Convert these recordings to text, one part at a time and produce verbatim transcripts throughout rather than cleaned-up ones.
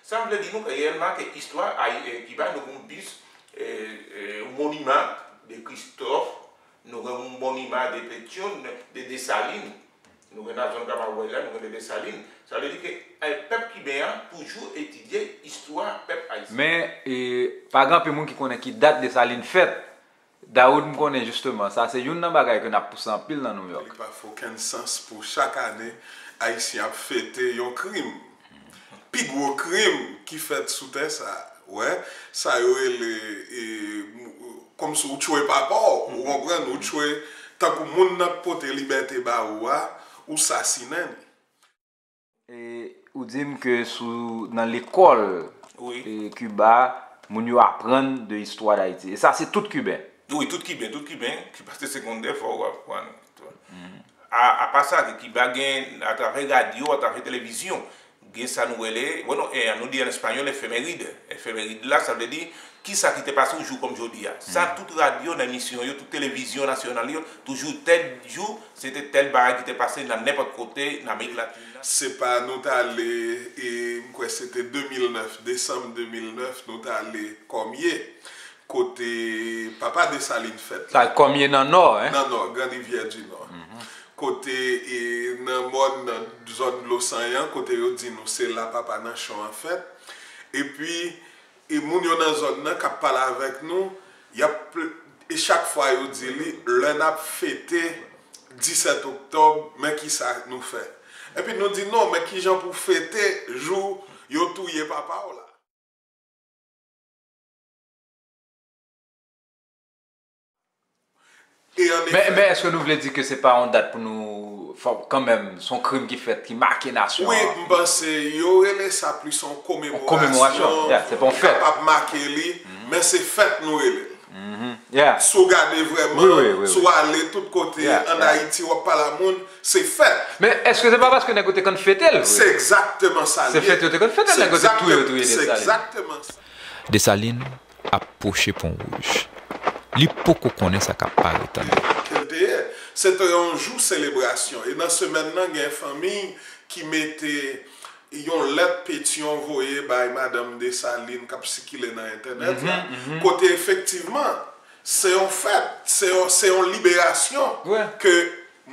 Sa vle di nou ke reyèlman ke istwa Kiba, nou gen yon bis, yon moniman de Christophe, nou gen yon moniman de Pétion, de Dessalines, nou gen nan zòn Kamarwèy la, nou gen de Dessalines. Sa vle di ke pèp kiben an toujou etidye istwa pèp ayisyen. Men, pa gen anpil moun ki konnen ki dat Dessalines fèt. Dahoud, m konnen jisteman, sa se youn nan bagay ke n ap pouse anpil nan Nouyòk. Li pa fè okenn sans pou chak ane Ayisyen ap fete yon krim. Pi gwo krim ki fèt sou tè sa, wè, sa yo rele, e, kòmsi ou tchwe papa w, ou konprann, ou tchwe, tankou moun nan k pote libète ba ou a, ou sasinen li. E ou di m ke sou, nan lekòl, wi, e, Kiba, moun yo aprann de istwa Dayiti. E sa se tout Kiben. Wi, tout Kiben, tout Kiben ki pase segondè, fò w aprann. A, apa sa, ke Kiba gen, atravè radyo, atravè televizyon, gen sa nou rele, bon, non, e, nou di an espanyòl, efeméride. Efeméride la, sa vle di, kisa ki te pase yon jou kòm jodi a. Sa, tout radyo nan emisyon yo, tout televizyon nasyonal yo, toujou tèt jou, se te tèl bagay ki te pase nan nenpòt kote nan Amerik Latin nan. Se pa nou t ale, e, m kwè se te de mil nèf, desanm de mil nèf, nou t ale Kòmye, kote papa Desalin fèt la. Sa Kòmye nan Nò, en? Nan Nò, Gran Rivyè di Nò. Kote, e, nan mòn, nan zòn Dlo Sanyan, kote yo di nou se la papa Nanchon an fèt. Epi, e moun yo nan zòn nan k ap pale avèk nou, y ap pl-, e chak fwa yo di li, lè n ap fete disèt oktòb, men kisa nou fè. Epi nou di, non, men kijan pou fete jou yo touye papa w la. E an efè. Men, men èske nou vle di ke se pa yon dat pou nou, fò, kanmenm, se yon krim ki fèt, ki make nasyon an? Wi, m panse yo rele sa plis yon komemorasyon. Yon komemorasyon, yeah, se pa yon fèt. Kapab make li, men se fèt nou rele l. Si w gade vrèman, si w ale tout kote ann Ayiti, w ap pale a moun, se fèt. Men èske se pa paske nèg yo te konn fete l vre? Se egzakteman sa l ye. Se fèt yo te konn fete l, nèg yo te touye, touye Desalin. Se egzakteman sa. Desalin ap pwoche Pon Wouj. Li poko konnen sa k ap pare tann li. Ke l te ye. Se te yon jou selebrasyon. E nan semèn nan, gen fanmi ki mete yon lèt Petyon voye bay madanm Desalin k ap sikile nan entènèt la, kote efektivman, se yon fèt, se yon, se yon liberasyon ke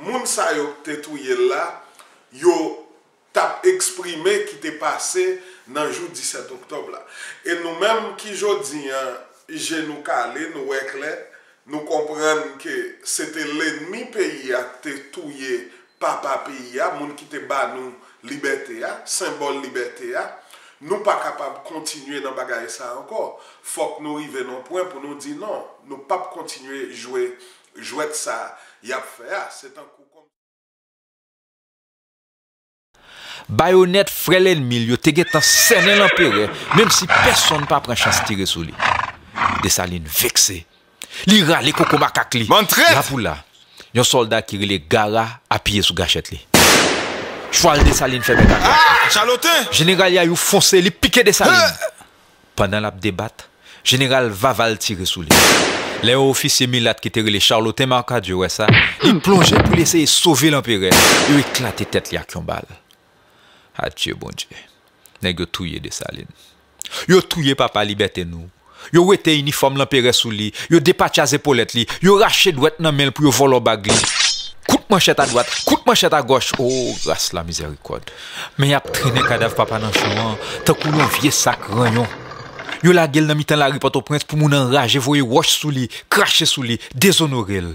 moun sa yo k te touye l la, yo t ap eksprime ki te pase nan jou disèt oktòb la. E nou menm ki jodi an, je nou kale, nou wè klè, nou konprann ke se te lènmi peyi a k te touye papa peyi a, moun ki te ba nou libète a, senbòl libète a, nou pa kapab kontinye nan bagay sa a ankò. Fòk nou rive nan yon pwen pou nou di non, nou p ap kontinye jwe jwèt sa y ap fè a. Se tankou kòm Bayonèt frè lènmi l yo te gentan sènen Lanperè, menm si pèsonn pa pran chans tire sou li. Desalin vekse. Li rale koko makak li. Bann trèt! La pou la, yon sòlda ki rele Gara apiye sou gachèt li. Chwal Desalin fèmen kaka. Ah, Chaloten! Jeneral Yayou fonse, li pike Desalin. Pandan l ap debat, Jeneral Vaval tire sou li. Lè yon ofisye milat ki te rele Charlotin Marcadieu wè sa, li plonje pou l eseye sove Lanperè. Yo eklate tèt li ak yon bal. Adye Bondye. Nèg yo touye Desalin. Yo touye papa libète nou. Yo wete inifòm Lanperè sou li. Yo depatcha zepolèt li. Yo rache dwèt nan men l pou yo vòlò bag li. Kout manchèt adwat, kout manchèt agòch. O, gras la mizèrikòd. Men y ap trennen kadav papa Nanchon an tankou yon vye sak ranyon. Yo lage l nan mitan lari Pòtoprens pou moun anraje voye wòch sou li, krache sou li, dezonore l.